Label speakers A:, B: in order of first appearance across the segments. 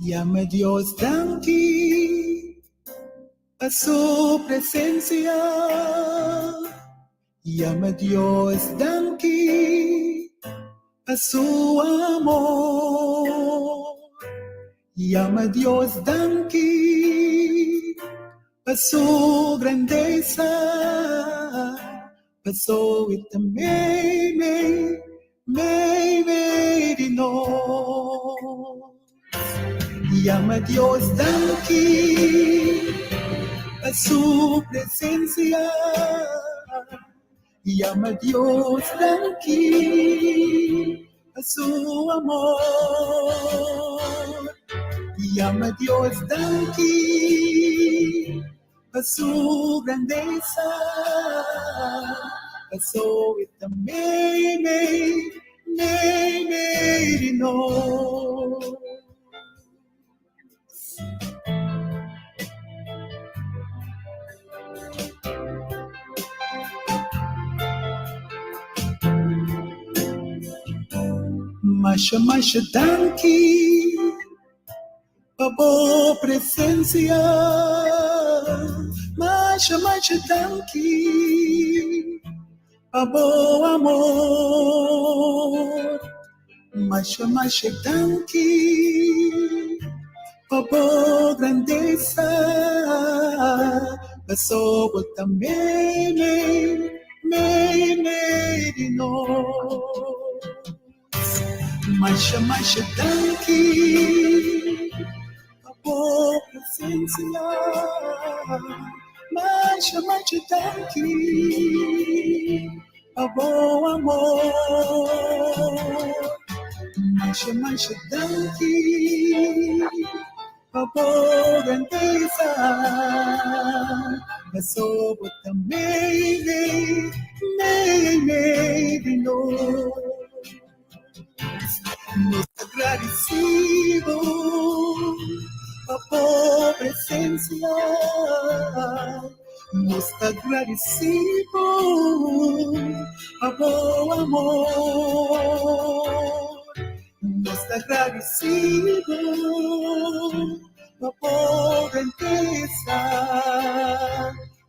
A: Yama Dios danki pa su presencia. Yama Dios danki pa su amor. Yama Dios danki pa su grandesa. Paso e ta mei mei mei mei di nos. Yama Dios danki pa su presencia. Yama Dios danki pa su amor. Yama Dios danki pa su grandesa. Paso e ta mei mei mei mei di nos. Masha masha danki pa bo presencia. Masha masha danki pa bo amor. Masha masha danki pa bo grandesa. Paso bo ta mei mei mei mei di nos. Masha masha danki pa bo presencia. Masha masha danki pa bo amor. Masha masha danki pa bo grandesa. Paso bo ta mei mei mei mei di nos. Nos ta gradisido pa bo presencia. Nos ta gradisido pa bo amor. Nos ta gradisido pa bo grandesa.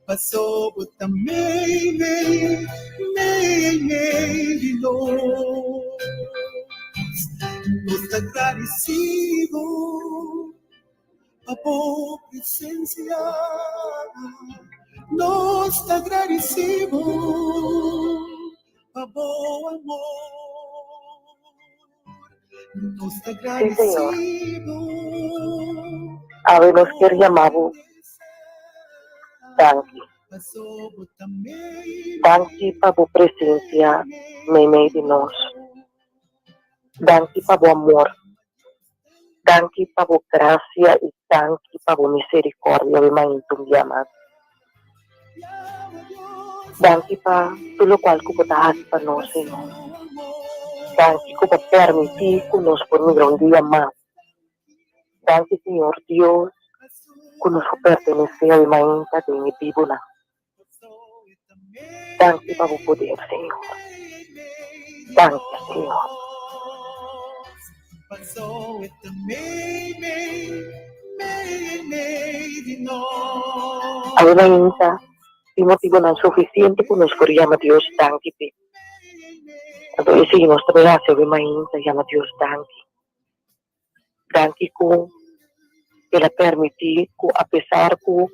A: Paso bo ta mei mei mei mei di nos. Nos ta gradisido pa bo presencia. Nos ta gradisido pa bo amor. Nos ta
B: Sí, Señor.
A: gradisido
B: Awe
A: pa
B: nos
A: bo
B: kier yama bo
A: grandesa.
B: danki.
A: Paso bo ta mei
B: Danki
A: mei
B: pa bo presencia
A: mei
B: meimei
A: di
B: di nos.
A: nos.
B: Danki pa bo amor. Danki pa bo gracia i danki pa bo misericordia awe mainta un bia mas. Danki pa tur locual cu bo ta haci pa nos, Señor. Danki cu bo permiti cu nos por mira un dia mas. Danki, Señor Dios, cu nos por pertenece awe mainta den e bibonan. Danki pa bo poder, Señor. Danki, Señor. Awe mainta tin motibonan sufisiente ku nos por yama Dios danki p'e. Anto esei nos ta bai hasi awe mainta, yama Dios danki. Danki ku el a permití ku apesar ku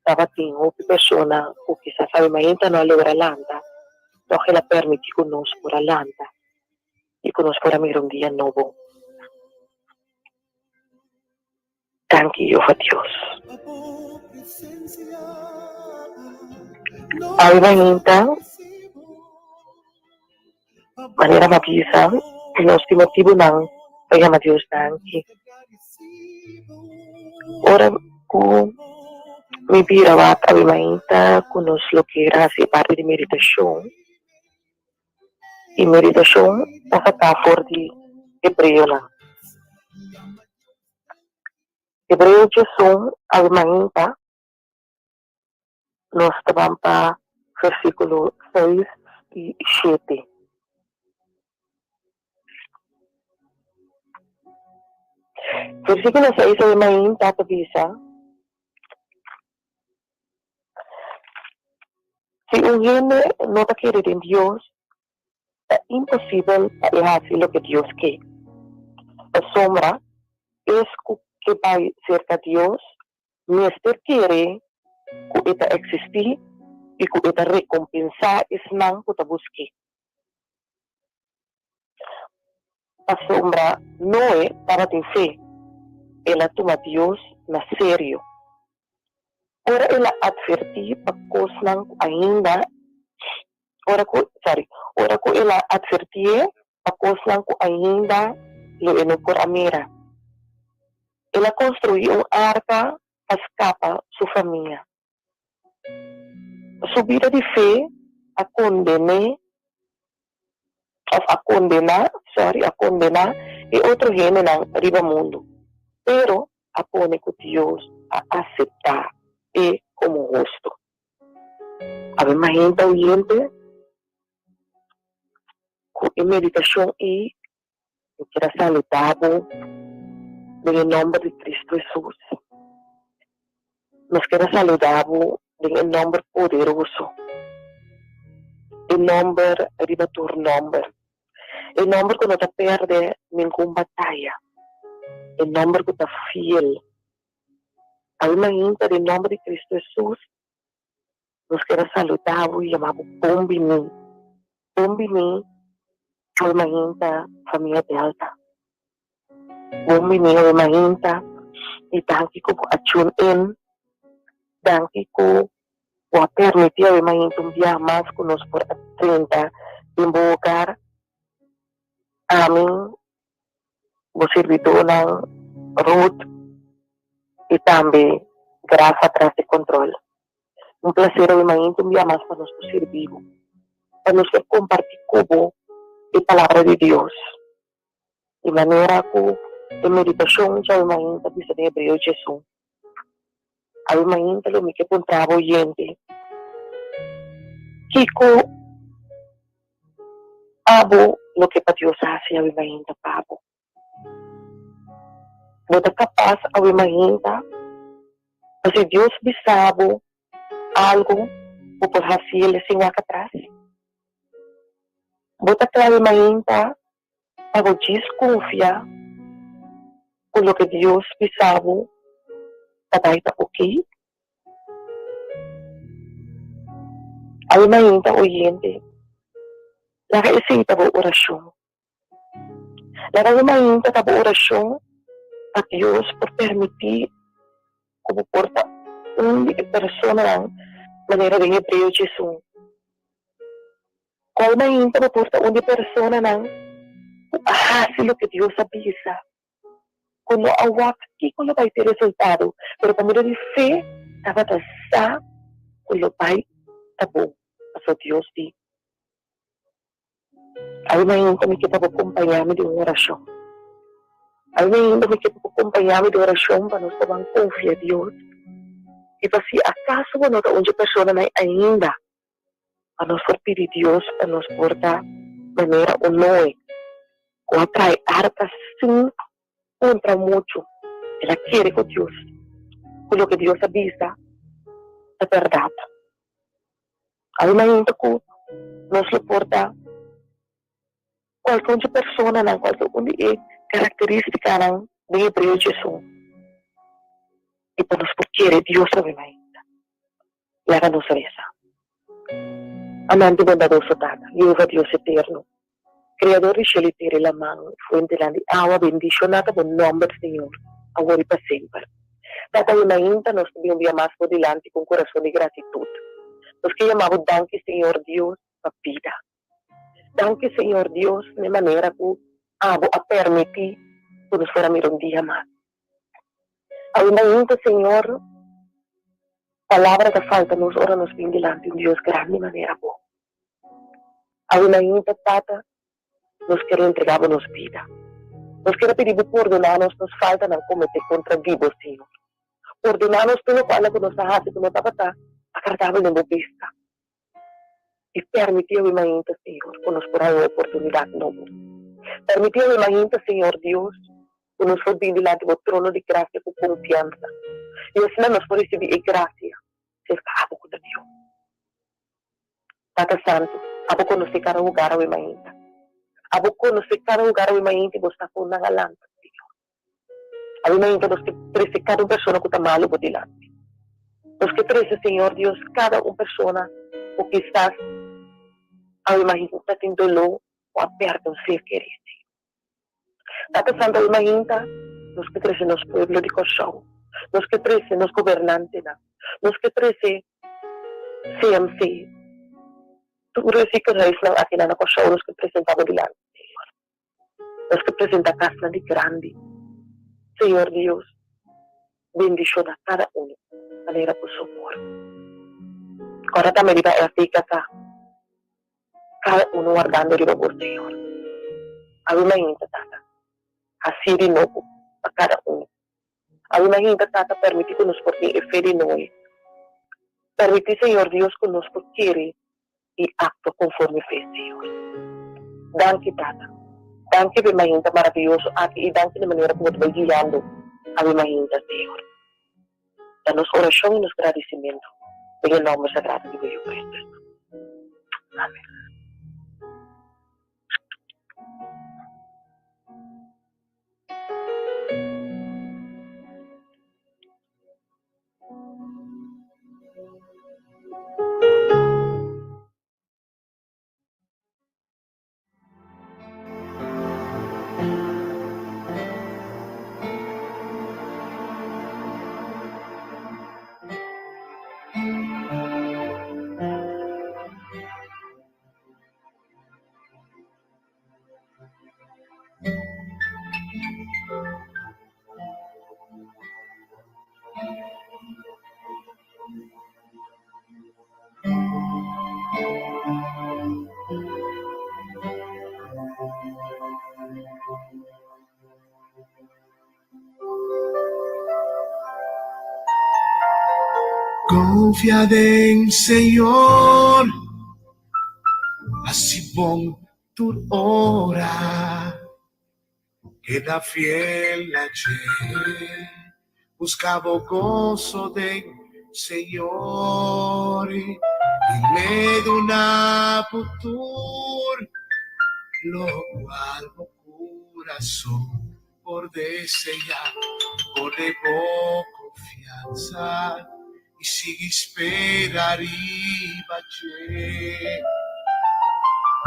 B: tabatin hopi persona ku kisas awe mainta no a logra lanta, tòg el a permití ku nos por a lanta i ku nos por a mira un dia nobo. Danki Jehová Dios. Awe mainta, manera mi a bisa, nos tin motibunan pa yama Dios danki. Ora ku mi bira wak awe mainta ku nos lo kier hasi e parti di meditashon, i meditashon ta saká for di Hebreonan. Hebreo 11 awe mainta. Nos ta ban pa versíkulo seis i shete. Versíkulo 6 awe mainta ta bisa, Si un hende no ta kere den Dios, ta imposibel pa e hasi loke Dios ke. Pasobra es ku ke bai serka Dios mester kere ku e ta eksistí i ku e ta rekompensá esnan ku ta busk'é. Pasobra Noe tabatin fe, el a tuma Dios na serio. Ora el a atvertí pa kosnan ku ainda ora ku sorry ora ku el a atvertié pa kosnan ku ainda lo e no por a mira. El a konstruí un arka pa skapa su famia. Su bida di fe a kondené òf a kondená, sorry, a kondená e otro hendenan riba mundu, pero a pone ku Dios a aseptá e komo hustu. Awe mainta oyente ku e meditashon ei Mi kier a saluda bo den e nomber di Cristo Hesus. Nos kier a saluda bo den e nomber poderoso, e nomber riba tur nomber, e nomber cu no ta perde ningun bataya, e nomber cu ta fiel. Awe mainta den nomber di Cristo Hesus nos kier a saluda bo y yama bo bon bini, bon bini. Awe mainta famia Delta. Bon bini awe mainta y danki cu bo a tune in. Danki cu bo a permiti awe mainta un biaha mas cu nos por a drenta den bo hogar. Ami, bo sirbidornan Ruth y tambe Grafa tras di control. Un placer awe mainta un bia mas pa nos por sirbi bo, pa nos por comparti cu bo e palabra di Dios. Di manera cu e meditacion djawe mainta bisa den Hebreo 11. Awe mainta lo mi ke puntra bo oyente, Kico abo lo ke pa Dios haci awe mainta pa bo? Bo ta kapas awe mainta pa si Dios bisa bo algu, bo por hasi el sin wak atras? Bo ta kla awe mainta pa bo djis konfia ku loke Dios bisa bo ta bai ta oke? Awe mainta oyente, laga esei ta bo orashon. Laga bo mainta ta bo orashon pa Dios por permití ku bo por ta un di e personanan manera den Hebreo 11. Kual mainta bo por ta un di e personanan ku a hasi loke Dios a bisa, ku no a wak kiko lo bai ta e resultado, pero pa medio di fe tabata sa ku lo bai ta bon, pasobra Dios di. Awe mainta mi ke pa bo kompañá mi den un orashon. Awe mainta mi ke pa bo kompañá mi den orashon pa nos por ban konfia Dios i pa si akaso bo no ta un dje personanan ainda, pa nos por pidi Dios pa nos por ta manera un Noe ku a trae arka sin puntra muchu. El a kere ku Dios, ku loke Dios a bisa ta bèrdat. Awe mainta ku nos lo por ta kualke un dje personanan, kualke un di e karakteristikanan den Hebreo 11, i pa nos por kere Dios awe mainta. Laga nos resa. Amante bondadoso Tata, Jehova Dios eterno, Kreador di shelu i tera i laman, fuentenan di awa, bendishoná ta bo nòmber, Señor, awor i pa semper. Tata, awe mainta nos ta bin un bia mas bo dilanti ku un kurason di gratitut. Nos ke yama bo danki, Señor Dios, pa bida. Danki, Señor Dios, na e manera ku abo a permití ku nos por a mira un dia mas. Awe mainta, Señor, palabra ta falta nos ora nos bin dilanti un Dios grandi manera bo. Awe mainta, Tata, nos kier entrega bo nos bida. Nos kier a pidi bo pordoná nos nos faltanan kometé kontra di bo, Señor. Pordoná nos tur lokual ku nos a hasi ku no tabata agradabel den bo bista. I permití awe mainta, Señor, ku nos por haña un oportunidat nobo. Permití awe mainta, Señor Dios. Ku nos por bin dilanti bo trono di grasia ku konfiansa, i asina nos por risibí e grasia serka abo ku ta Dios. Tata Santu, abo konosé kada hogar awe mainta. Abo konosé kada hogar awe mainta i bo sa kon nan a lanta, Señor. Awe mainta nos ke trese kada un persona ku ta malu bo dilanti. Nos ke trese, Señor Dios, kada un persona ku kisas awe mainta tin doló o a pèrdè un ser kerí, Señor. Tata Santu awe mainta nos ke trese nos pueblo di Kòrsou, nos ke trese nos gobernantenan, nos ke trese CMC, tur e ziekenhuisnan akinan na Kòrsou nos ke presentá bo dilanti, Señor. Nos ke presentá kasnan di grandi. Señor Dios, bendishoná kada unu manera bo sopor. Ora tambe riba FDKK. Kada unu wardando riba bo, Señor. Awe mainta, Tata, hacié di nobo pa kada unu. Awe mainta, Tata, permití ku nos por tin e fe di Noe. Permití, Señor Dios, ku nos por kere i aktua konforme fe, Señor. Danki, Tata. Danki pa e mainta maravioso aki i danki na manera ku bo ta bai guiando awe mainta, Señor. Ta nos orashon i nos gradisimentu den e nòmber sagrado di bo Yu Cristo Hesus. Amen.
A: Confia den Señor, haci bon tur ora. Keda fiel na dje. Buska bo goso den Señor i l'e duna bo tur lokual bo kurason por deseá. Pone bo konfiansa i sigui spera riba dje.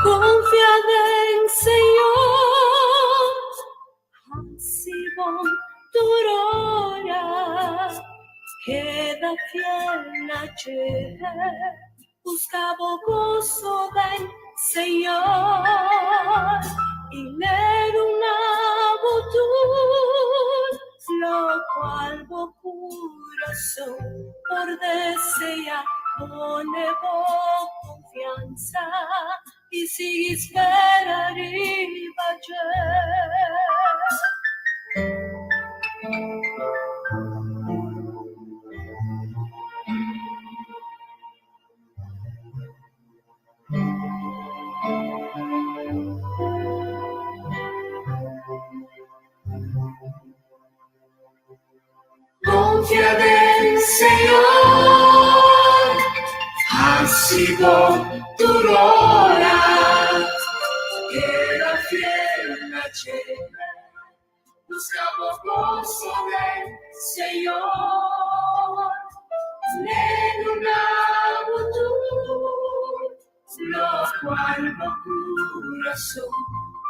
C: Konfia den Señor, hasi bon tur ora, keda fiel na dje, buska bo goso den Señor, i l'e duna bo tur lokual bo kurason por deseá. Pone bo konfiansa i sigui spera riba dje.
A: Confia den Señor, haci bon tur ora, keda fiel na dje, busca bo goso den Señor, l'e duna bo tur Locual bo curason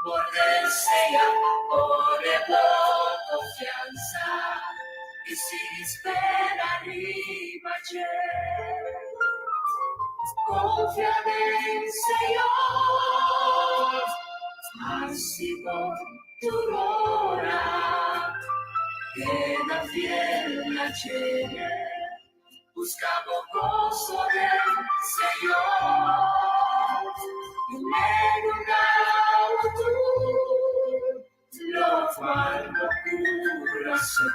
A: por desea, pone bo confiansa y sigui spera riba dje. Confia den Señor, haci bon tur ora, keda fiel na dje. Busca bo goso den Señor, i l'e duna bo tur locual bo curason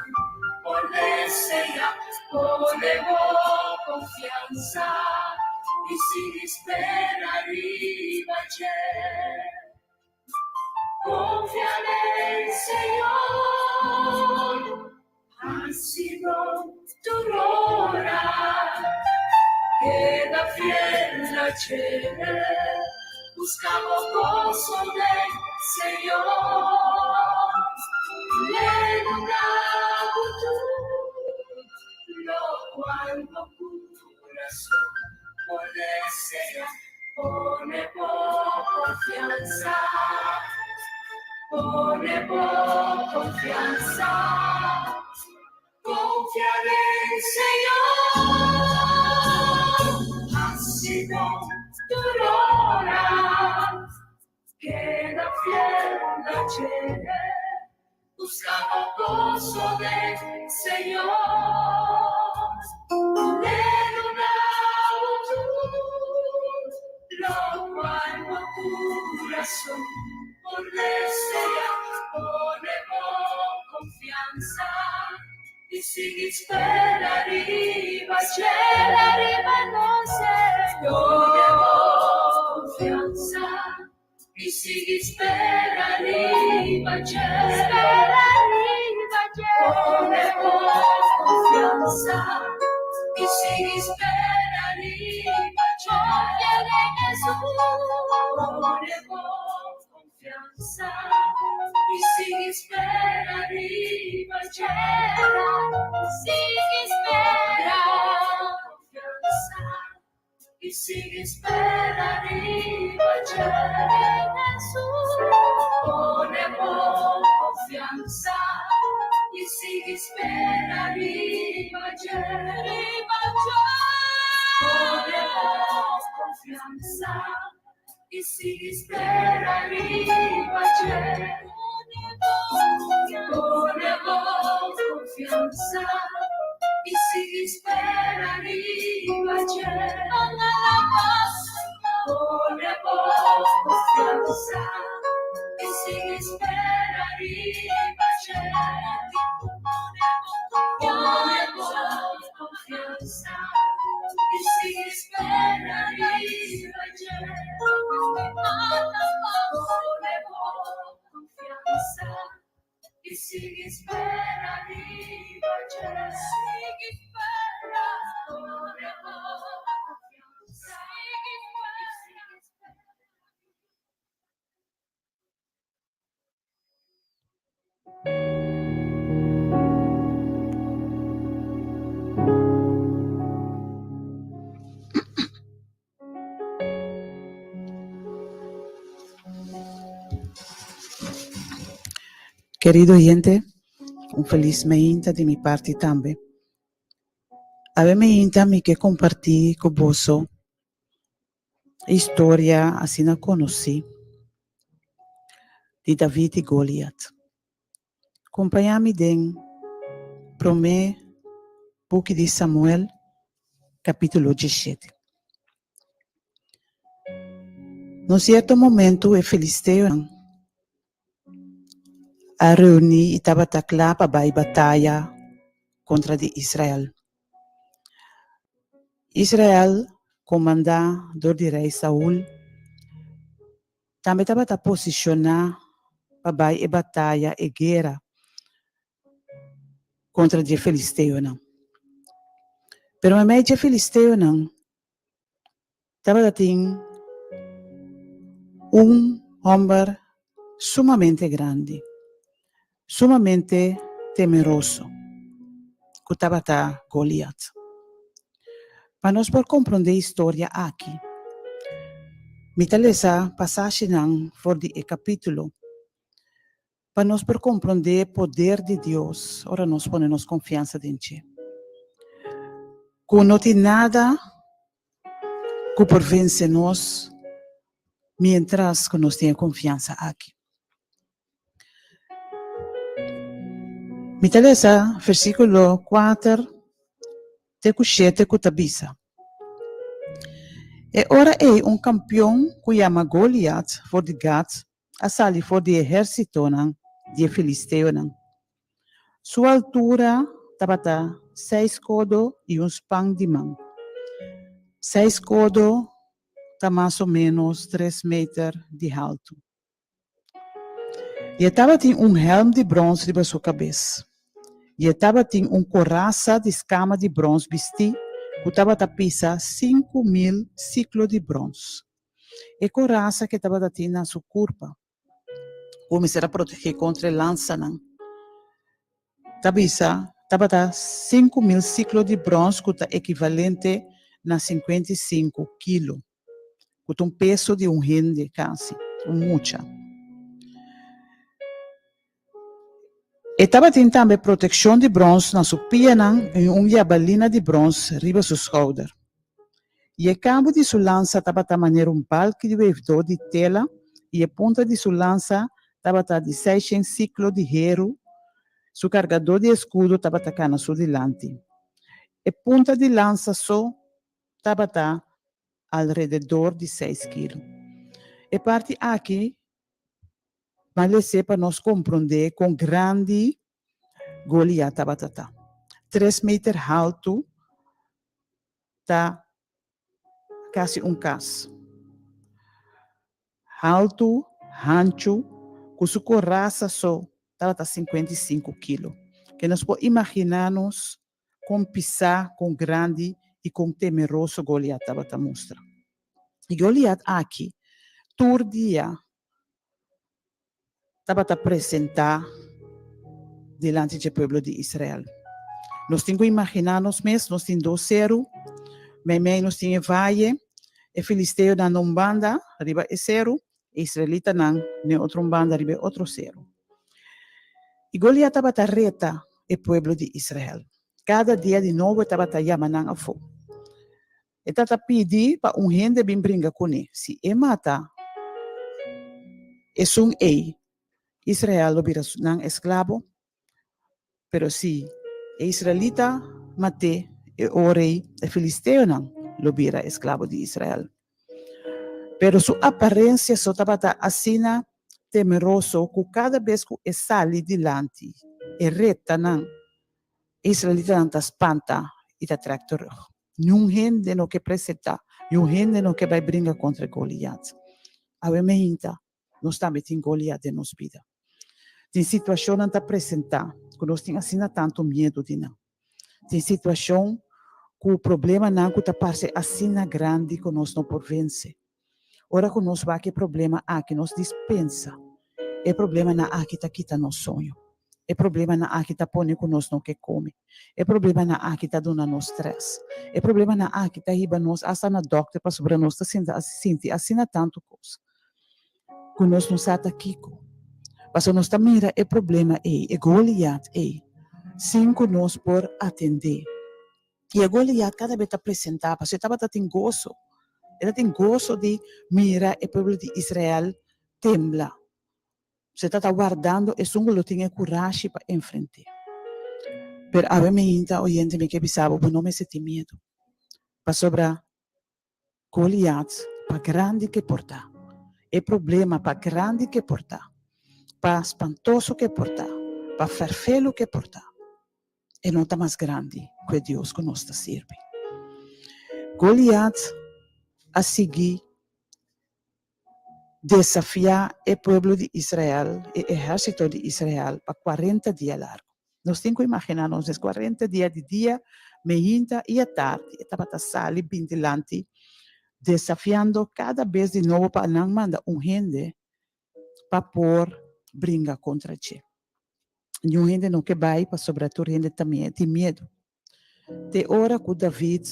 A: por desea. Pone bo confiansa i sigui spera riba dje. Confia den Señor.
C: Hasi bon tur ora, keda fiel na dje, buska bo goso den Señor. L'e duna bo tur lokual bo kurason por deseá. Pone bo konfiansa, pone bo konfiansa, konfia den Señor. Hasi bon tur ora, keda fiel na dje, buska bo goso den Señor. L'e duna bo tur lokual bo kurason por deseá. Pone bo konfiansa i sigui spera riba dje. Riba nos Señor. Pone bo konfiansa i sigui spera riba dje. Spera riba dje. Pone bo konfiansa i sigui spera riba dje. Konfia den Hesus. Pone bo konfiansa i sigui spera riba dje. Sigui spera. Konfiansa i sigui spera riba dje. Hesus. Pone bo konfiansa i sigui spera riba dje. Riba dje. Pone bo konfiansa i sigui spera riba dje. Pone bo konfiansa i sigui spera riba dje. Pone bo konfiansa i sigui spera riba dje. Pone bo konfiansa i sigui spera riba dje. Pone bo konfiansa i sigui spera riba dje. Sigui spera. Pone bo konfiansa i sigui spera.
A: Kerido oyente, un felis meinta di mi parti tambe. Awe meinta mi ke kompartí ku boso e historia asina konosí di David i Goliat. Kompañá mi den Promé buki di Samuel, kapítulo diesshete. Na un sierto momentu e filisteonan a reuní i tabata kla pa bai bataya kontra di Israel. Israel, komandá dor di rei Saul, tambe tabata posishoná pa bai e bataya, e guera, kontra di e filisteonan. Pero meimei dje filisteonan tabata tin un hòmber sumamente grandi, sumamente temeroso, ku tabata Goliat. Pa nos por komprondé e historia aki, mi ta lesa pasashinan for di e kapítulo pa nos por komprondé e poder di Dios ora nos pone nos konfiansa den dje. Ku no tin nada ku por vense nos mientras ku nos tin e konfiansa aki. Mi ta lesa versíkulo kuater te ku shete ku ta bisa, E ora ei un kampion ku yama Goliat for di Gat a sali for di e ehérsitonan di e filisteonan. Su altura tabata seis kodo i un span di man. Seis kodo ta mas o ménos tres meter di haltu. I e tabatin un hèlm di bròns riba su kabes. I e tabatin un korasa di skama di bròns bistí ku tabata pisa 5000 siklo di bròns. E korasa ku e tabata tin na su kurpa, ku mester a protegé kontra e lansanan, ta bisa tabata 5000 siklo di bròns ku ta ekivalente na 55 kilo, ku ta un peso di un hende kasi, un mucha. E tabatin tambe protekshon di bròns na su pianan i un yabalina di bròns riba su skouder. I e kabu di su lansa tabata manera un balki di weefdó di tela i e punta di su lansa tabata di seishen siklo di heru, su kargadó di eskudo tabata kana su dilanti. E punta di lansa so tabata alrededor di seis kilo. E parti aki malesé pa nos komprondé kon grandi Goliat tabata ta. Tres meter haltu ta kasi un kas. Haltu, hanchu, ku su korasa so tabata 55 kilo. Ke nos por imaginá nos kon pisá, kon grandi i kon temeroso Goliat tabata mustra. I Goliat aki tur dia tabata presentá dilanti dje pueblo di Israel. Nos tin ku imaginá nos mes, nos tin dos seru, meimei nos tin e vaye, e filisteonan na un banda riba e seru, e israelitanan na e otro un banda riba e otro seru. I Goliat tabata reta e pueblo di Israel. Kada dia di nobo e tabata yama nan afó. E tata pidi pa un hende bin bringa kuné. Si e mata esun ei, Israel lo bira nan esklabo. Pero si e israelita mat'é, e ora ei e filisteonan lo bira esklabo di Israel. Pero su aparensia so tabata asina temeroso ku kada bes ku e sali dilanti e retanan, e israelitanan ta spanta i ta trèk terug. Niun hende no ke presentá, niun hende no ke bai bringa kontra Goliat. Awe meinta, nos tambe tin Goliat den nos bida. Tin situashonnan ta presentá ku nos tin asina tantu miedu di nan. Tin situashon ku problemanan ku ta parse asina grandi ku nos no por vense. Ora ku nos wak e problema aki nos dispensa. E problemanan aki ta kita nos soño. E problemanan aki ta pone ku nos no ke kome. E problemanan aki ta duna nos strès. E problemanan aki ta hiba nos asta na dòkter pasobra nos ta sinta sinti asina tantu kos ku nos no sa ta kiko. Pasobra nos ta mira e problema ei, e Goliat ei, sin ku nos por atendé. I e Goliat kada bes ta presentá, pasobra e tabata tin goso. E ta tin goso di mira e pueblo di Israel tembla. Se ta ta wardando esun ku lo tin e kurashi pa enfrent'é. Pero awe meinta, oyente, mi ke bisa bo, bo no mester tin miedu, pasobra Goliat, pa grandi ke por ta, e problema pa grandi ke por ta, pa spantoso ke por ta, pa ferfelu ke por ta, e no ta mas grandi ku e Dios ku nos ta sirbi. Goliat a sigui desafiá e pueblo di Israel, e ehérsito di Israel, pa 40 dia largu. Nos tin ku imaginá nos es 40 dia di dia, meinta i atardi, e tabata sali bin dilanti, desafiando kada bes di nobo pa nan manda un hende pa por bringa kontra dje. Niun hende no ke bai pasobra tur hende ta tin miedu. Te ora ku David,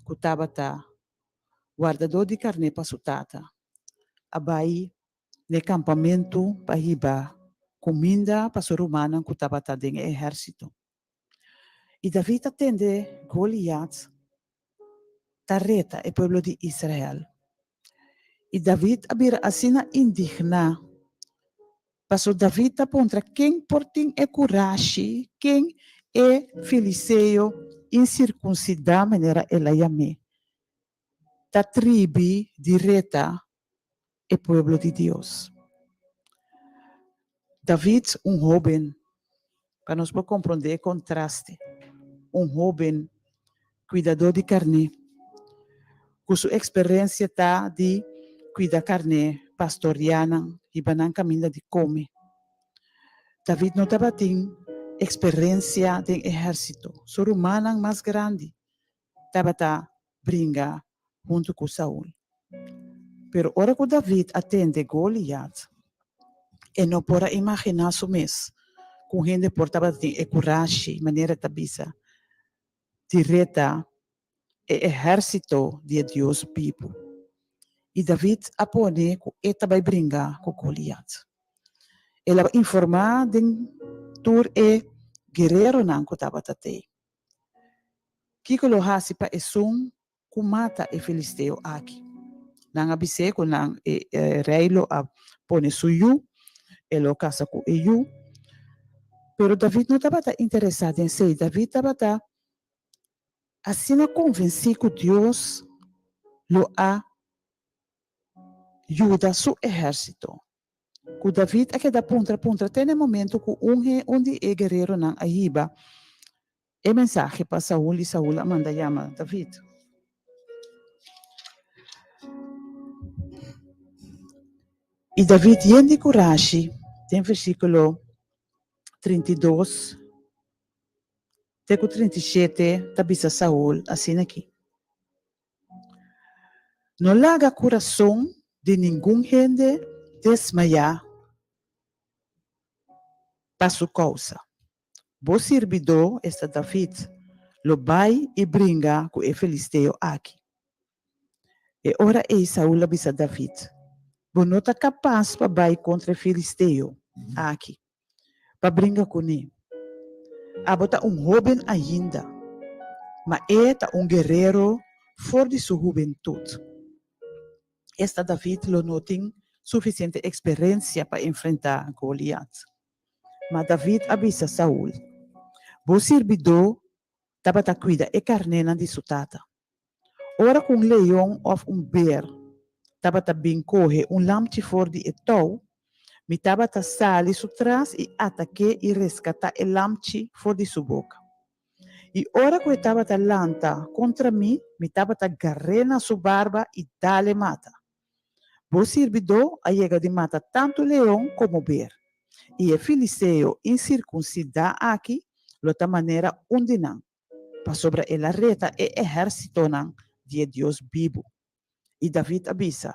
A: ku tabata wardadó di karné pa su tata, a bai n'e kampamentu pa hiba kuminda pa su rumannan ku tabata den e ehérsito. I David a tende Goliat ta reta e pueblo di Israel. I David a bira asina indigná, pasobra David ta puntra, Ken por tin e kurashi, ken e filiseo insirkunsidá, manera el a yam'é, ta tribi di reta e pueblo di Dios? David, un hóben, pa nos por komprondé e kontraste, un hóben kuidadó di karné, ku su eksperensia ta di kuida karné, pastoriá nan, hiba nan kaminda di kome. David no tabatin eksperensia den ehérsito. Su rumannan mas grandi tabata bringa huntu ku Saul. Pero ora ku David a tende Goliat, e no por a imaginá su mes ku un hende por tabatin e kurashi, manera e ta bisa, di reta e ehérsito di e Dios bibu. I David a pone ku e ta bai bringa ku Goliat. El a informá den tur e guereronan ku tabata tei, Kiko lo hasi pa esun ku mata e filisteo aki? Nan a bis'é ku nan e rei lo a pone su yu, e lo kasa ku e yu. Pero David no tabata interesá den esei. David tabata asina konvensí ku Dios lo a yuda su ehérsito, ku David a keda puntra puntra te na e momentu ku un un di e guereronan a hiba e mensahe pa Saul i Saul a manda yama David. I David yen di kurashi den versíkulo 32 te ku 37 ta bisa Saul asin'aki, No laga kurason di ningun hende desmayá pa su kousa. Bo sirbidó, esta David, lo bai i bringa ku e filisteo aki. E ora ei Saul a bisa David, Bo no ta kapas pa bai kontra e filisteo aki. pa bringa kuné. Abo ta un hóben ainda, ma e ta un guerero for di su hubentut. Esta David lo no tin sufisiente eksperensia pa enfrentá Goliat. Ma David a bisa Saul, Bo sirbidó tabata kuida e karnénan di su tata. Ora ku un leon òf un ber tabata bin kohe un lamchi for di e tou, mi tabata sali su tras i atak'é i reskatá e lamchi for di su boka. I ora ku e tabata lanta kontra mi, mi tabata gar'é na su barba i dal'é mata. Bo sirbidó a yega di mata tantu leon komo ber, i e filisteo insirkunsidá aki lo ta manera un di nan. pasobra el a reta e ehérsitonan di e Dios bibu. I David a bisa,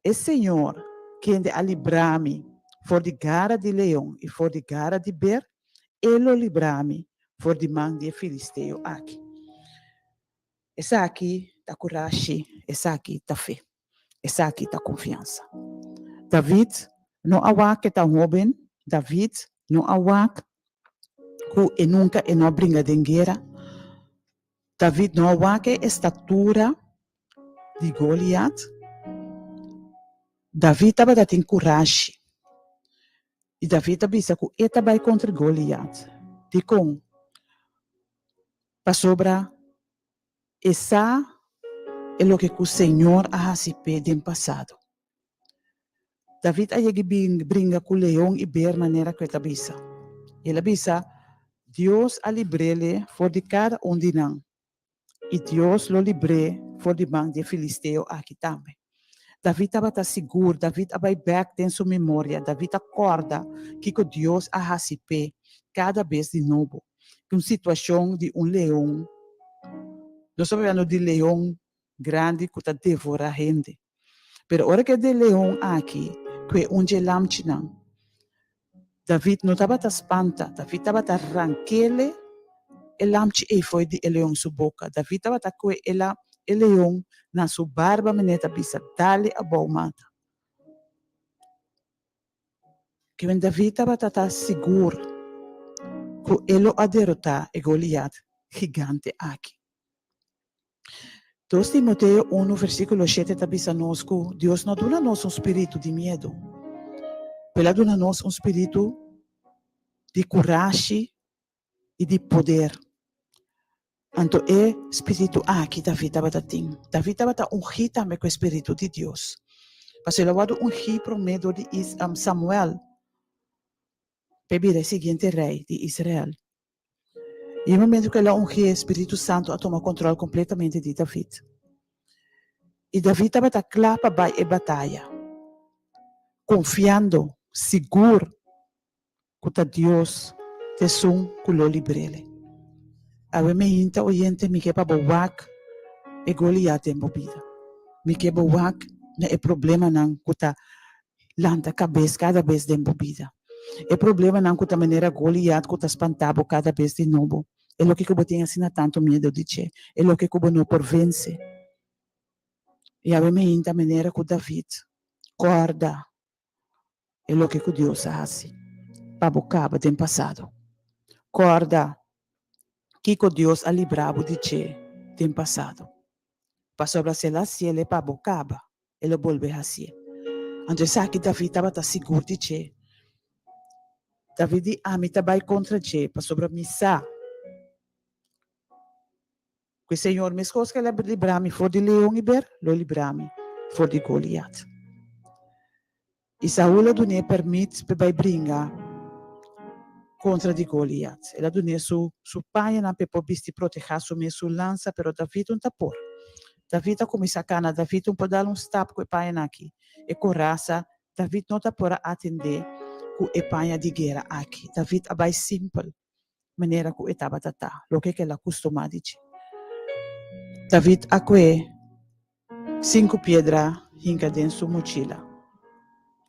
A: E señor, kende a libra mi for di gara di leon i for di gara di ber, e lo libra mi for di man di e filisteo aki. Esaki ta kurashi, esaki ta fe, esaki ta konfiansa. David no a wak e ta hóben, David no a wak ku e nunka e no a bringa den guera. David no a wak e estatura di Goliat. David tabata tin kurashi i David a bisa ku e ta bai kontra Goliat. Dikon? Pasobra e sa e loke ku Señor a hasi p'e den pasado. David a yega i bringa ku leon i ber manera ku e ta bisa. El a bisa, Dios a libr'é for di kada un di nan, i Dios lo libr'é for di man di e filisteo aki tambe. David tabata sigur, David a bai bèk den su memoria, David a kòrda kiko Dios a hasi p'e kada bes di nobo. Un situashon di un leon, nos ta papiando di leon grandi ku ta devorá hende. Pero ora ku e de leon aki ku e un dje lamchinan, David no tabata spanta, David tabata rank'ele e lamchi ei fo'i di e leon su boka. David tabata kue e e leon na su barba manera ta bisa, Dale abou mata. Kimen David tabata ta sigur ku e lo a derotá e Goliat gigante aki. Dos Timoteo unu versíkulo shete ta bisa nos ku Dios no a duna nos un spiritu di miedu, pero el a duna nos un spiritu di kurashi i di poder. Anto e spiritu aki David tabata tin. David tabata ungí tambe ku e spiritu di Dios. Pasobra el a wòrdu ungí promé dor di Samuel pa e bira e siguiente rei di Israel. I e momento ku el a ungié, spiritu santu a tuma kontrol kompletamente di David. I David tabata kla pa bai e bataya, konfiando sigur. ku ta Dios t'esun ku lo libr'el. Awe meinta oyente mi ke pa bo wak e Goliat den bo bida. Mi ke bo wak na e problemanan ku ta lanta kabes kada bes den bo bida. E problemanan ku ta manera Goliat ku ta spanta bo kada bes di nobo. E loke ku bo tin asina tantu miedu di dje. E loke ku bo no por vense. I awe meinta manera ku David kòrda e loke ku Dios a hasi pa bo kaba den pasado. Kòrda kiko Dios a libra bo di dje den pasado. Pasobra si el a hasiel e pa bo kaba, e lo bolbe hasié. Anto esaki David tabata sigur di dje. David di, Ami ta bai kontra dje, pasobra mi sa Ku e Señor, meskos ku el a libra mi for di leon i ber, lo libra mi for di Goliat. I Saul a dun'é pèrmit p'e bai bringa kontra di Goliat. El a dun'é su su pañanan p'e por bisti protehá su mes su lansa, pero David un ta por. David a kuminsá kana, David un por dal un stap ku e pañanan aki. E korasa, David no ta por a atendé ku e paña di guera aki. David a bai simpel. manera ku e tabata ta, loke ku el a kustumá di dje. David a kue sinku piedra hinka den su mochila.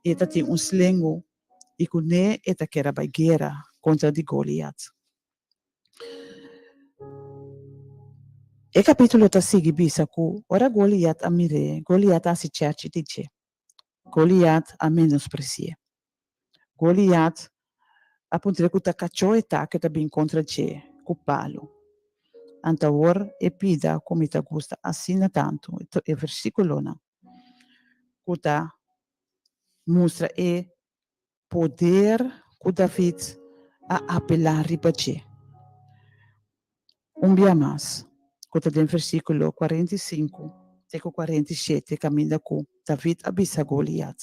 A: I e ta tin un slengu i kuné e ta kere a bai guera kontra di Goliat. E kapítulo ta sigui bisa ku ora Goliat a mir'é, Goliat a hasi chèrchi di dje. Goliat a menospresi'é. Goliat a puntr'é ku ta kachó e ta ku ta bin kontra dje ku palu. Anto awor e pida ku mi ta gusta asina tantu, e versíkulonan ku ta mustra e poder ku David a apelá riba dje. Un bia mas, ku ta den versíkulo 45 te ku 47 kaminda ku David a bisa Goliat,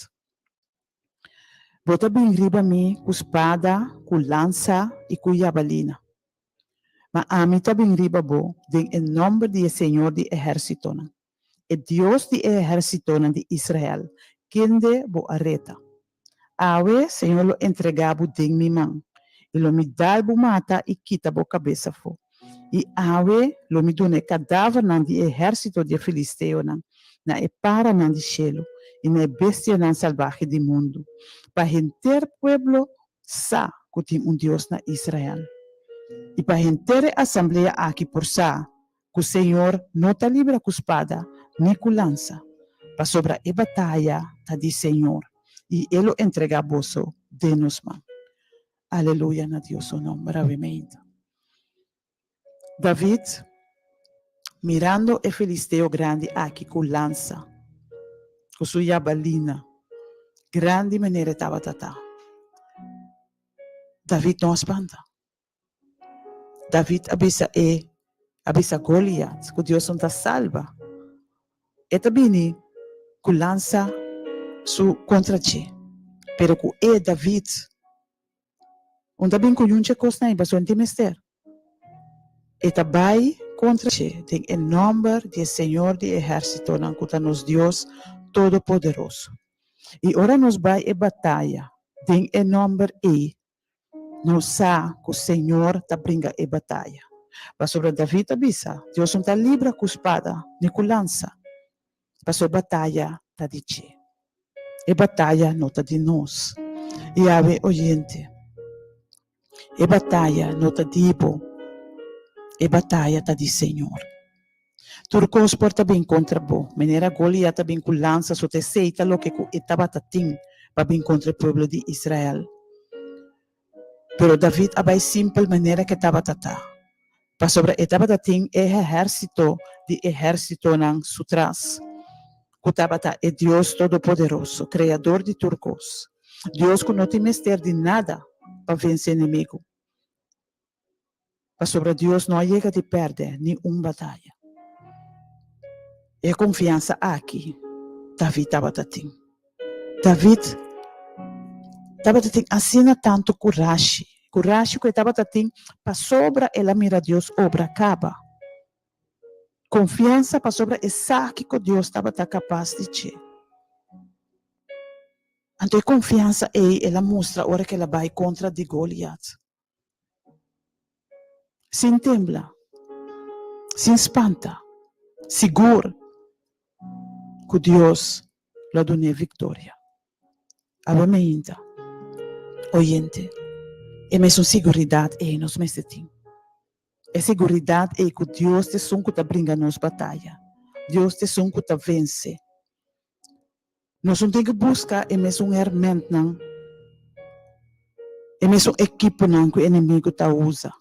A: Bo ta bin riba mi ku spada, ku lansa i ku yabalina, ma ami ta bin riba bo den e nòmber di e señor di ehérsitonan, e Dios di e ehérsitonan di Israel, kende bo a reta. Awe señor lo entregá bo den mi man, i lo mi dal bo mata i kita bo kabes afó. I awe lo mi duna e kadavernan di e ehérsito di e filisteonan na e paranan di shelu i na e bestianan salbahe di mundu, pa henter pueblo sa ku tin un Dios na Israel, i pa henter e asamblea aki por sa ku señor no ta libra ku spada ni ku lansa, pasobra e bataya ta di señor, i e lo entregá boso den nos man. Aleluya na Dios su nomber awe meinta. David, mirando e filisteo grandi aki ku lansa, ku su yabalina, grandi manera e tabata ta, David no a spanta. David a bisa e, a bisa Goliat ku Dios no ta salba. E ta bini ku lansa su kontra dje, pero ku e, David, un ta bin ku yunchi e kosnan ei, pasobra no tin mester. E ta bai kontra dje den e nòmber di e Señor di ehérsitonan, ku ta nos Dios Todopoderoso. I ora nos bai e bataya den e nòmber ei, Nos sa ku Señor ta bringa e bataya. Pasobra David a bisa, Dios no ta libra ku spada ni ku lansa, pasobra e bataya ta di dje. E bataya no ta di nos. Yahweh oyente, e bataya no ta di bo, e bataya ta di Señor. Tur kos por ta bin kontra bo, manera Goliat a bin ku lansa, so ta esei ta loke ku e tabata tin pa bin kontra e pueblo di Israel. Pero David a bai simpel manera ku e tabata ta, pasobra e tabata tin e ehérsito di ehérsitonan su tras, ku tabata e Dios Todopoderoso, Kreador di tur kos, Dios ku no tin mester di nada pa vense enemigu. Pasobra Dios no a yega di pèrdè ni un bataya. E konfiansa aki David tabata tin. David tabata tin asina tantu kurashi, kurashi ku e tabata tin pasobra el a mira Dios obra kaba. Konfiansa pasobra e sa kiko Dios tabata kapas di dje. Anto e konfiansa ei el a mustra ora ku el a bai kontra di Goliat. Sin tembla, sin spanta, sigur ku Dios lo a dun'é viktoria. Awe meinta, oyente, e mesun siguridat ei nos mester tin. E siguridat ei ku Dios ta esun ku ta bringa nos bataya, Dios ta esun ku ta vense. Nos no tin ku buska e mesun hermentnan, e mesun ekiponan ku e enemigu ta usa.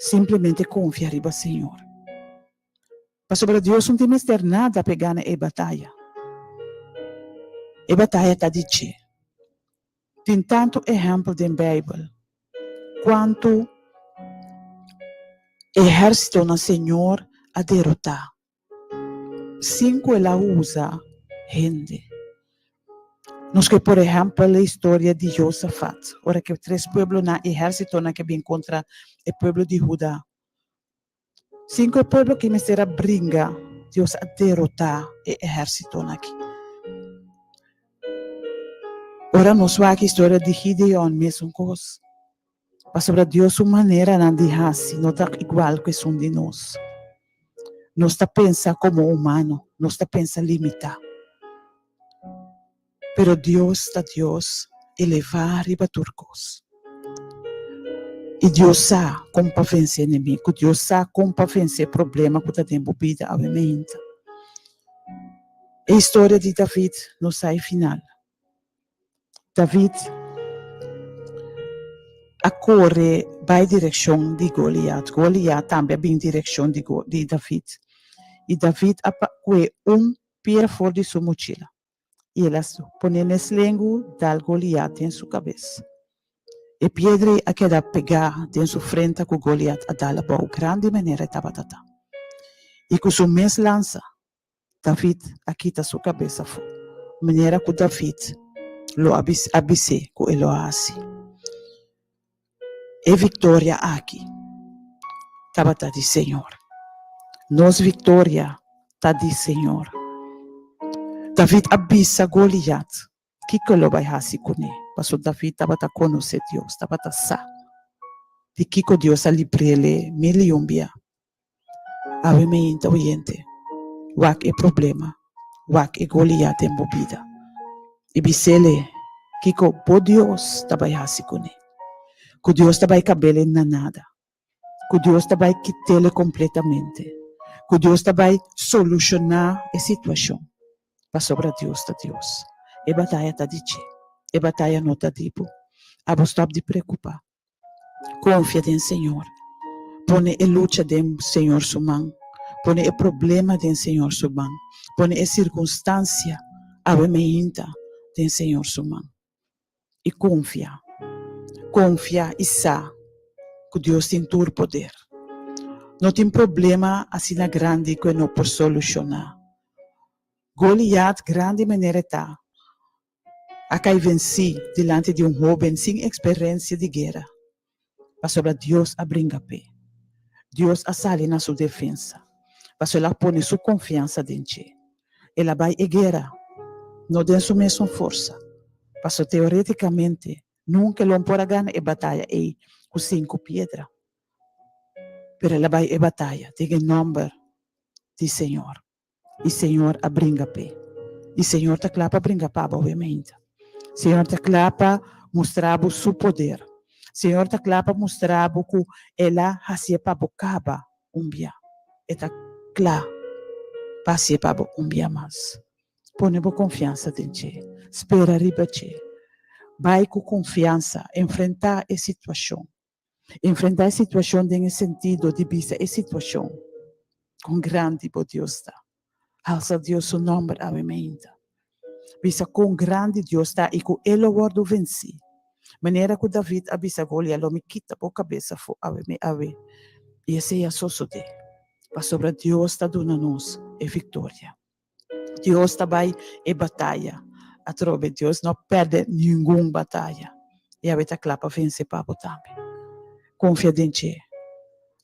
A: Simplemente konfia riba Señor. Pasobra Dios no tin mester nada pa e gana e bataya. E bataya ta di dje. Tin tantu ehèmpel den Beibel kuantu ehérsitonan Señor a derotá sin ku el a usa hende. Nos ke por ehèmpel e historia di Josafat, ora ku e tres pueblonan, ehérsitonan ke bin kontra e pueblo di Huda. Sin ku e pueblo aki mester a bringa, Dios a derotá e ehérsitonan aki. Ora nos wak historia di Gideon, mesun kos. Pasobra Dios su maneranan di hasi no ta igual ku esun di nos. Nos ta pensa komo humano, nos ta pensa limitá. Pero Dios ta Dios elevá riba tur kos. I Dios sa kon pa vense enemigu, Dios sa kon pa vense e problema ku ta den bo bida awe meinta. E historia di David no sa e final. David a kore bai direkshon di Goliat, Goliat tambe a bin direkshon di David. I David a kue un pier for di su mochila. I el a pone n'e slengu dal Goliat den su kabes. E piedra ei a keda pegá den su frenta ku Goliat a dal abou grandi manera e tabata ta. I ku su mes lansa, David a kita su kabes afó, manera ku David lo a bis'é ku e lo a hasi. E viktoria aki tabata di Señor. Nos viktoria ta di Señor. David a bisa Goliat kiko lo bai hasi kuné, pasobra David tabata konosé Dios, tabata sa di kiko Dios a libr'é mil i un bia. Awe meinta oyente, wak e problema, wak e Goliat den bo bida, i bis'ele kiko bo Dios ta bai hasi kuné. Ku Dios ta bai kab'ele na nada, ku Dios ta bai kit'ele kompletamente, ku Dios ta bai solushoná e situashon, pasobra Dios ta Dios. E bataya ta di dje, e bataya no ta di bo. Abo stòp di preokupá. Konfia den Señor. Pone e lucha den Señor su man. Pone e problema den Señor su man. Pone e sirkunstansia awe meinta den Señor su man. I konfia. Konfia i sa ku Dios tin tur poder. No tin problema asina grandi ku e no por solushoná. Goliat grandi manera e ta, a kai vensí dilanti di un hóben sin eksperensia di guera, pasobra Dios a bringa p'e. Dios a sali na su defensa, pasobra el a pone su konfiansa den dje. El a bai e guera, no den su mesun forsa, pasobra teorétikamente nunka el por a gana e bataya ei ku sinku piedra. Pero el a bai e bataya den e nòmber di Señor. I Señor a bringa p'e. I Señor ta kla pa bringa pa bo awe-meinta. Señor ta kla pa mustra bo su poder. Señor ta kla pa mustra bo ku El a hasié pa bo kaba un bia. E ta kla pa hasié pa bo un bia mas. Pone bo konfiansa den dje. Spera riba dje. Bai ku konfiansa, enfrentá e situashon. Enfrentá e situashon den e sentido di bisa e situashon kon grandi bo Dios ta. Alsa Dios su nòmber awe meinta. Bisa kon grandi Dios ta i ku e lo wòrdu vensí. Manera ku David a bisa Goliat, lo mi kita bo kabes afó awe mi awe. I esei a sosodé, pasobra Dios ta duna nos e viktoria. Dios ta bai e bataya. Atrobe Dios no perde ningun bataya. I awe ta kla pa vense pa bo tambe. Konfia den dje.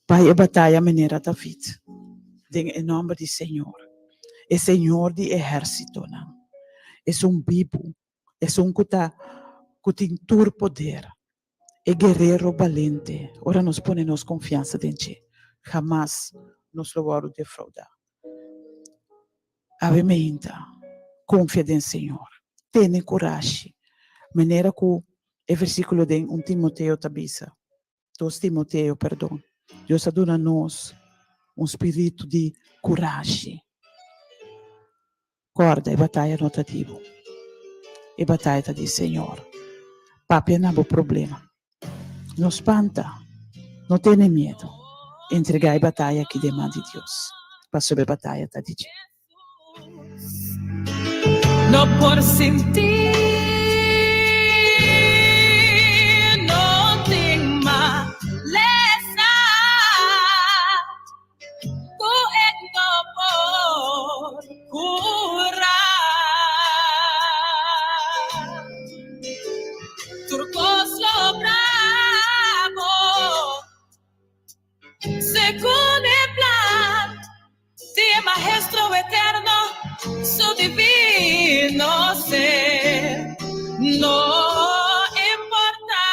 A: Bai e bataya manera David, den e nòmber di Señor, e Señor di ehérsitonan, esun bibu. Esun ku ta ku tin tur poder, e guerero balente, ora nos pone nos konfiansa den dje, hamas nos lo wòrdu defroudá. Awe meinta, konfia den Señor, tene kurashi, manera ku e versíkulo den un Timoteo ta bisa, dos Timoteo, perdon, Dios a duna nos un spiritu di kurashi. Kòrda, e bataya no ta di bo, e bataya ta di Señor. Papia na bo problema. No spanta, no tene miedu. Entregá e bataya aki den man di Dios, pasobra e bataya ta di dje.
C: No por sinti, no tin malesa ku e no por kura. Tur kos lo brabo segun e plan di e Maestro Eterno, su divino ser. No importa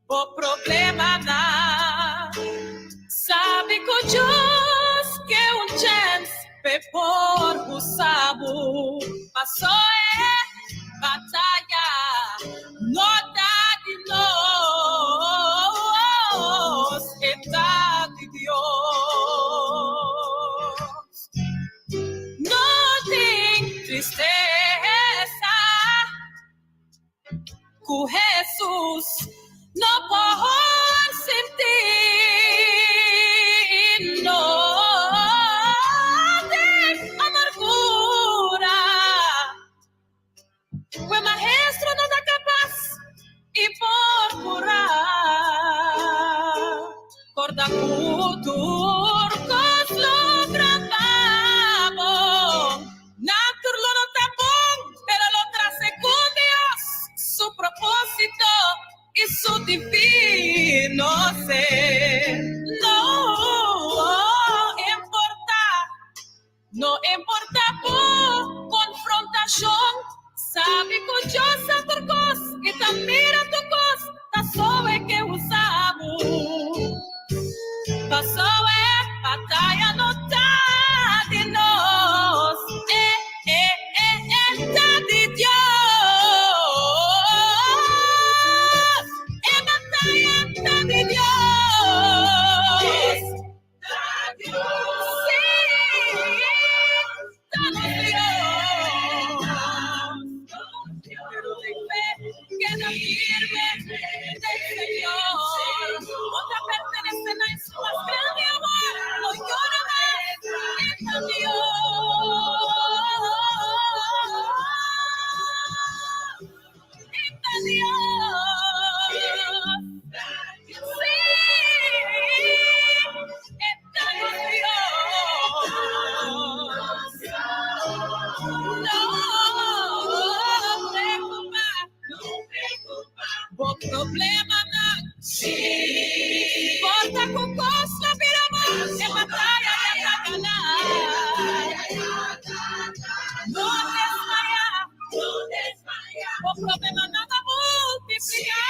C: bo problemanan, sabi ku Dios ke un chèns p'e por usa bo. Pasó e bataya no ta di nos, e ta di Dios. No tin tristesa ku Hesus no por sinti, no tin amargura ku e Maestro no ta kapas i por kura. Korda ku tur kos lo trata bo. Nan tur lo no ta bon, pero lo tra segun Dios su propósito i su divino ser. No importa, no importa bo konfrontashon, sabi ku Dios sa tur kos i ta mira tur kos, ta so e ke usa bo. Pasó e bataya no ta di nos, e, e, e, e ta di Dios. E bataya ta di Dios. Sí, ta nos Dios. Pero den fe keda firme den Señor. Bo ta pertenece na esun mas grandi awor. No yora mas, e ta Dios. E ta Dios. Sí, e ta nos Dios. No preocupa, bo problemanan. Porta cu cos lo bira bon, e bataya ya ta gana. No desmaya, bo problemanan ta multiplica.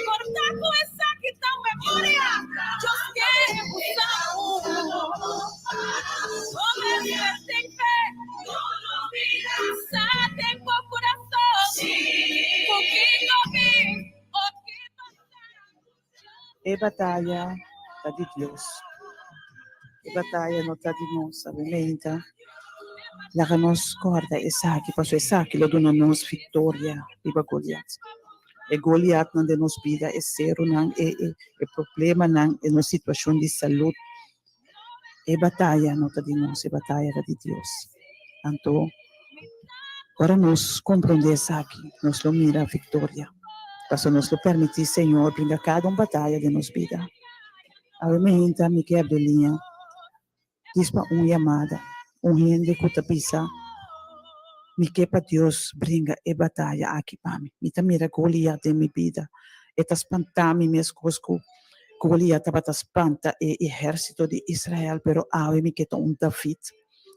C: Corta cu esaki ta un memoria, Dios ke usa bo. Bo mester tin fe, sa den bo curason cu kico bin o ki pasa.
A: E bataya ta di Dios. E bataya no ta di nos. Abimenta, laga nos corda esaki, pasobra esaki lo duna nos victoria riba Goliat. E Goliatnan den nos bida, e serunan, e e e problemanan, e nos situacion di salud. E bataya no ta di nos, e bataya ta di Dios. Anto, ora nos comprende esaki, nos lo mira victoria. Pasobra nos lo permiti Señor bringa cada un bataya den nos bida. Awe mi hinta mi ke abri liña dis pa un yamada, un hende ku ta bisa, Mi ke pa Dios bringa e bataya aki pa mi. Mi ta mira Goliat den mi bida. E ta spanta mi meskos ku Goliat tabata spanta e ehérsito di Israel, pero awe mi ke ta un David.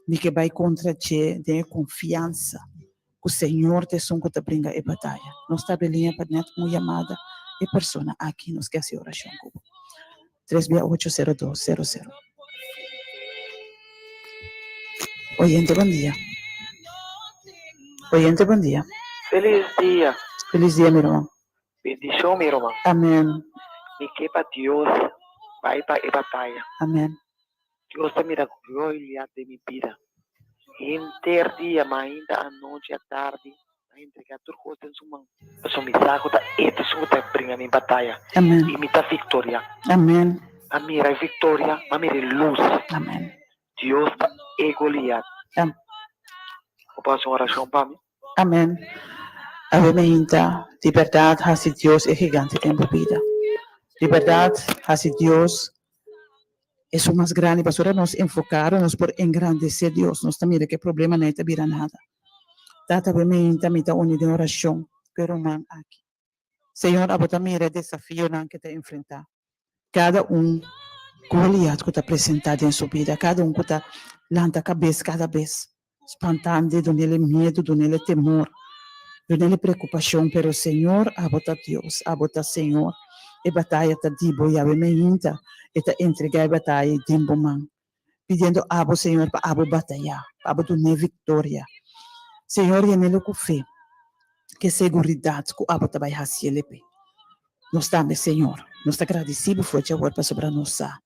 A: Mi ke bai kontra dje den e konfiansa. ku Señor ta esun ku ta bringa e bataya. Nos ta beliña pa nèt un yamada e persona aki nos ke hasi orashon ku bo. Tres bia ocho sero dos sero sero. Oyente bon dia. Oyente bon dia.
D: Felis dia.
A: Felis dia mi ruman.
D: Bendishon mi ruman.
A: Amen.
D: Mi ke pa Dios bai pa e bataya.
A: Amen.
D: Dios ta mira gloria den mi bida. Henter dia, mainta, anochi, atardi, ta entrega tur cos den su man. Pasobra mi sa cu ta E ta esun cu ta bringa mi bataya.
A: Amen.
D: Y mi ta victoria.
A: Amen.
D: Ma mira e victoria, ma mira e luz.
A: Amen.
D: Dios ta e Goliat.
A: Am.
D: Bo por haci un oracion pa mi?
A: Amen. Awe mainta, di berdad haci Dios e gigante den bo bida. Di berdad haci Dios Esun mas grandi pasobra nos enfoká ora nos por engrandesé Dios nos ta mira ku e problema no ta bira nada. Tata bo meinta mi ta uni den orashon ku e ruman aki. Señor abo ta mira e desafionan ku e ta enfrentá. Kada un Goliat ku ta presentá den su bida, kada un ku ta lanta kabes kada bes spantand'e, dun'el e miedu, dun'el e temor, dun'el e preokupashon, pero Señor, abo ta Dios, abo ta Señor, e bataya ta di bo, Yahweh meinta, e ta entregá e bataya ei den bo man, pidiendo abo, Señor, pa abo batayá, pa abo dun'é viktoria. Señor, yen'el ku fe, ku e seguridat ku abo ta bai hasi el p'e. Nos tambe, Señor, nos ta gradisí bo for djawor pasobra nos sa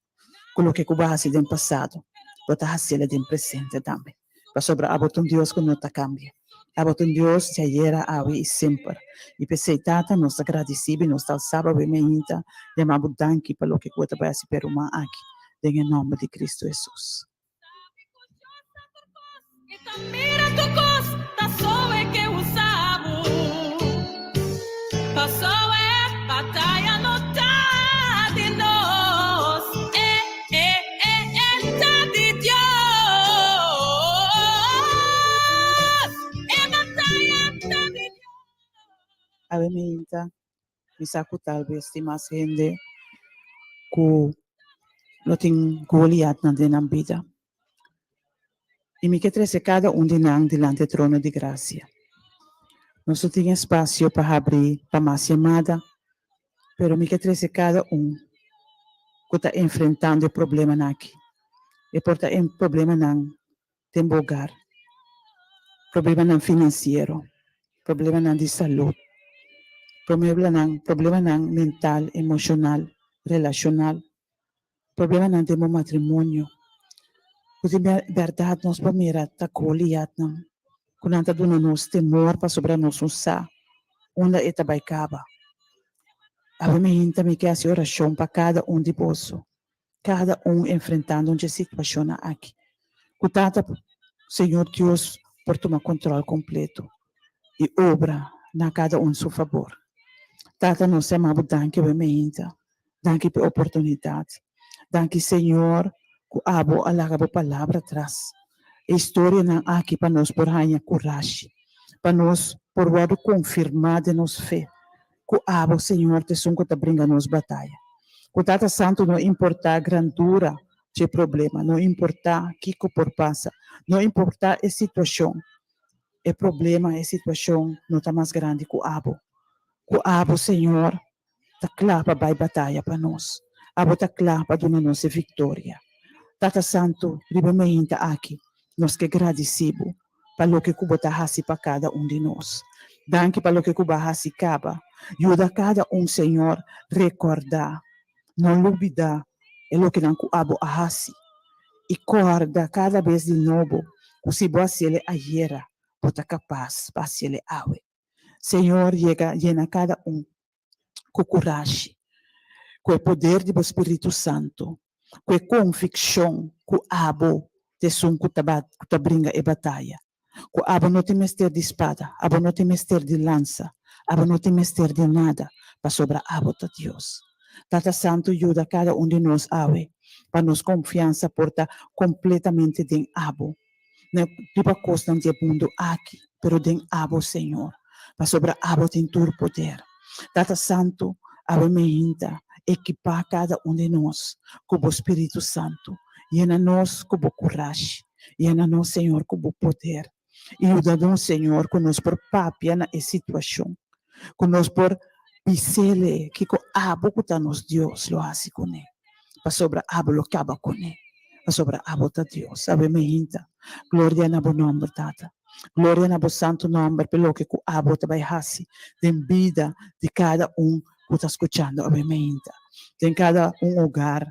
A: ku loke ku bo a hasi den pasado, bo ta hasiel den presente tambe. Pasobra abo ta un Dios ku no ta kambia. Abo ta un Dios di ayera, awe i semper. I p'esei, Tata, nos ta gradisí bo i nos ta alsá bo awe mainta, yama bo danki pa loke ku bo ta bai hasi p'e ruman aki, den e nòmber di Kristu Hesus. Awe mainta Mi sa ku talbes tin mas hende ku no tin Goliatnan den nan bida. I mi ke trese kada un di nan dilanti e trono di grasia. Nos no tin espasio pa habri pa mas yamada, pero mi ke trese kada un ku ta enfrentando e problemanan aki. E por ta e problemanan den bo hogar, problemanan finansiero, problemanan di salud, probleman problemanan mental, emoshonal, relashonal, problemanan den bo matrimonio. Ku di bèrdat nos por mira ta Goliatnan ku nan ta duna nos temor pasobra nos no sa unda e ta bai kaba. Awe mi hinta mi ke hasi orashon pa kada un di boso. Kada un enfrentando un dje situashonnan aki, ku Tata Señor Dios por tuma kontròl kompleto i obra na kada un su fabor. Tata nos ta yama bo danki awe meinta, danki pa e oportunidat, danki Señor ku abo a laga bo palabra tras e historianan aki pa nos por haña kurashi, pa nos por wòrdu konfirmá den nos fe Ku abo, Señor, ta esun ku ta bringa nos bataya. Ku Tata Santu no importá grandura dje problema, no importá kiko por pasa, no importá e situashon, e problema, e situashon no ta mas grandi ku abo. Ku abo, Señor, ta kla pa bai bataya pa nos. Abo ta kla pa duna nos e viktoria. Tata Santu, riba e meinta aki, nos ke gradisí bo pa loke ku bo ta hasi pa kada un di nos. Danki pa loke ku bo a hasi kaba. Yuda kada un, Señor, rekordá, no lubidá e lokenan ku abo a hasi. I kòrda kada bes di nobo ku si bo hasiel e ayera, bo ta kapas pa hasiel e awe. Señor, yega yena kada un ku kurashi, ku e poder di bo Spiritu Santu, ku e konvikshon ku abo ta esun ku ta ku ta bringa e bataya, ku abo no tin mester di spada, abo no tin mester di lansa, abo no tin mester di nada, pasobra abo ta Dios. Tata Santu yuda kada un di nos awe pa nos konfiansa por ta kompletamente den abo. No riba kosnan di e mundu aki, pero den abo, Señor, pasobra abo tin tur poder. Tata Santu, awe meinta, ekipá kada un di nos ku bo Spiritu Santu. Yena nos ku bo kurashi. Yena nos, Señor, ku bo poder. I yuda nos, Señor, ku nos por papia na e situashon, ku nos por bis'Ele kiko Abo ku ta nos Dios lo hasi kuné, pasobra Abo lo kaba kuné, pasobra Abo ta Dios. Awe mi hinta. Gloria na Bo nòmber, Tata. Gloria na Bo santu nòmber p'e loke ku Abo ta bai hasi den bida di kada un ku ta skuchando awe meinta, den kada un hogar.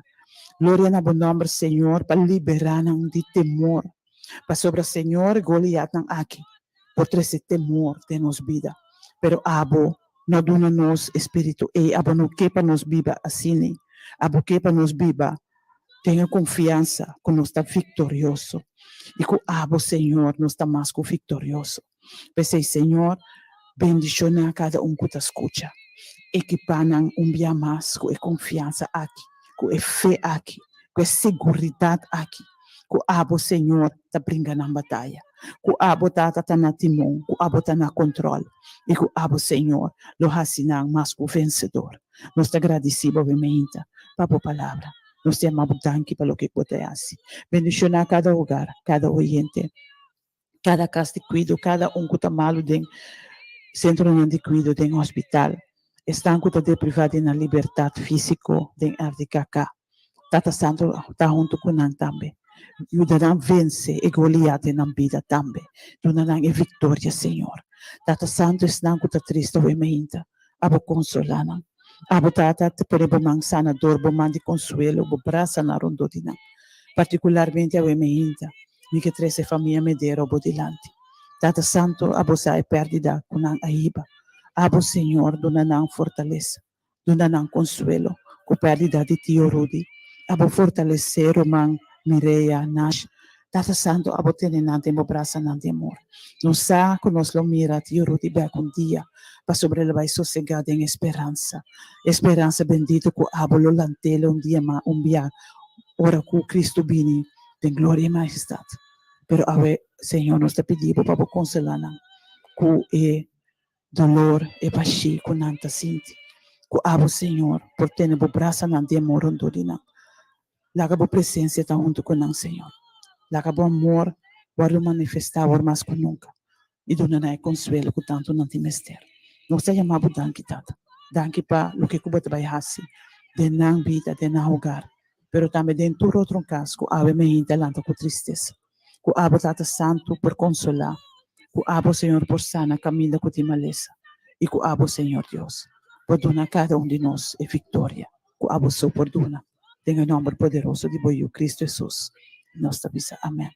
A: Gloria na Bo nòmber, Señor, pa liberá nan di temor. Pasobra, Señor, e Goliatnan aki por trese temor den nos bida, pero Abo no duna nos e spiritu ei. Abo no ke pa nos biba asina. Abo ke pa nos biba den e konfiansa ku nos ta viktorioso i ku Abo, Señor, nos ta mas ku viktorioso. P'esei, Señor, bendishoná kada un ku ta skucha. Ekipá nan un bia mas ku e konfiansa aki, ku e fe aki, ku e seguridat aki, ku Abo, Señor, ta bringa nan bataya, ku Abo, Tata, ta na timon, ku Abo ta na kontròl, i ku Abo, Señor, lo hasi nan mas ku vensedor. Nos ta gradisí Bo bemeinta pa Bo palabra. Nos ta yama Bo danki pa loke ku Bo ta hasi. Bendishoná kada hogar, kada oyente. Kada kas di kuido, kada un ku ta malu den sentronan di kuido, den hospital, esnan ku ta deprivá di nan libertat físiko den RDKK. Tata Santu ta huntu ku nan tambe. Yuda nan vense e Goliat den nan bida tambe. Duna nan e viktoria, Señor. Tata Santu, esnan ku ta triste awe mainta, abo konsolá nan. Abo, Tata, ta pone bo man sanador, bo man di konsuelo, bo brasanan rondó di nan. Partikularmente awe mainta, Mi ke trese famia Medero bo dilanti. Tata Santo, abo sa e pèrdida ku nan a hiba. Abo, Señor, duna nan fortalesa, duna nan konsuelo ku pèrdida di tio Rudy. Abo fortalesé ruman Mireya, Nash. Tata Santo, abo tene nan den bo brasanan di amor. Nos sa ku nos lo mira tio Rudy bèk un dia, pasobra el a bai sosegá den e speransa, e speransa bendito ku abo lo lant'el un dia mas, un bia, ora ku Cristo bini. Den gloria i majestat. Pero awe, Señor, nos ta pidi Bo pa Bo konsolá nan ku e dolor, e bashí ku nan ta sinti. Ku abo, Señor, por tene Bo brasanan di amor rondó di nan. Laga Bo presensia ta huntu ku nan, Señor. Laga Bo amor wòrdu manifestá awor mas ku nunka i duna nan e konsuelo ku tantu nan tin mester. Nos ta yama Bo danki, Tata. Danki pa loke ku Bo ta bai hasi den nan bida, den nan hogar. pero tambe den tur otro cas cu awe mehinte a lanta cu tristesa. Cu abo Tata Santu por consola, cu abo Señor por sana caminda cu tin malesa y cu abo Señor Dios por duna cada un di nos e victoria cu abo so por duna. Den e nomber poderoso di bo Yu Cristo Jesus nos ta bisa amen.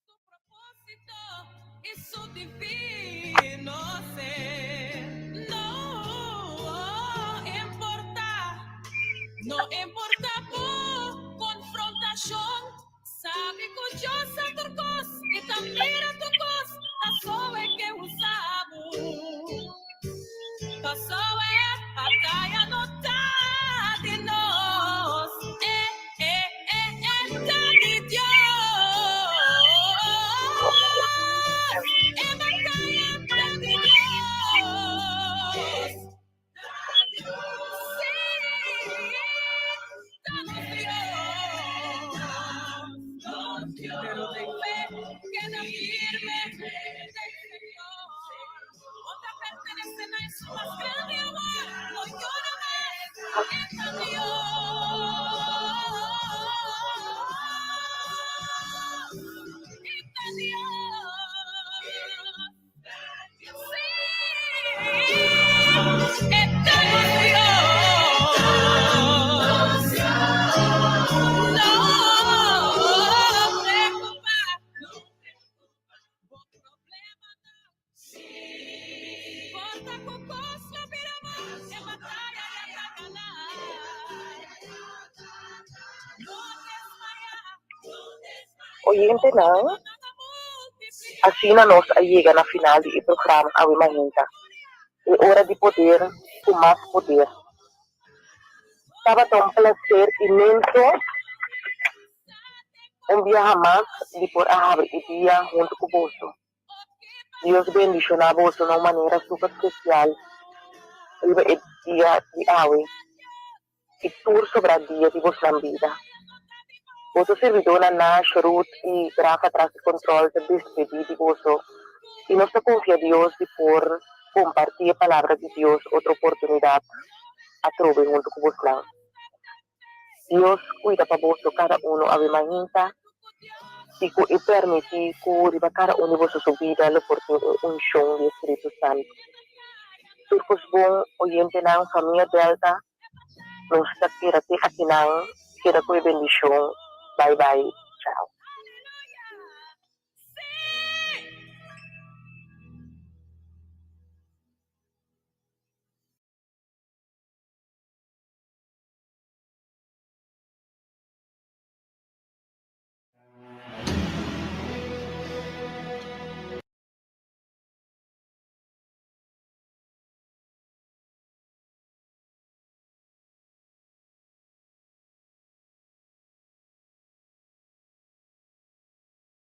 C: Su propósito y su divino ser. No importa, no importa bo confrontacion, sabi cu Dios sa tur cos y ta mira tur cos, ta so e ke usa bo. Paso e bataya no ta di nos, e e e e ta di Dios. E bataya ta di Dios. Sí, ta nos Dios. Pero den fe keda firme den Señor. Bo ta pertenece na esun mas grandi awor. No yora mas, e ta Dios. E ta Dios. Sí, e ta nos Dios. No preocupa.
B: Oyentenan, asina nos a yega na final di e programa Awe Mainta, e ora di poder ku mas poder. Tabata un plaser inmenso un biaha mas di por a habri e dia huntu ku boso. Dios bendishoná boso na un manera super spesial riba e dia di awe i tur sobrá dia di bosnan bida. Boso sirbidónan Nash, Ruth i Grafa tras di control ta despedí di boso i nos ta konfia Dios di por kompartí e Palabra di Dios otro oportunidat atrobe huntu ku bosnan. Dios kuida pa boso kada unu awe mainta i ku e permití ku riba kada un di boso su bida lo por tin un unshon di e Spiritu Santu. Tur kos bon, oyentenan, famia Delta, nos ta keda te akinan, keda ku e bendishon, bai bai, chao.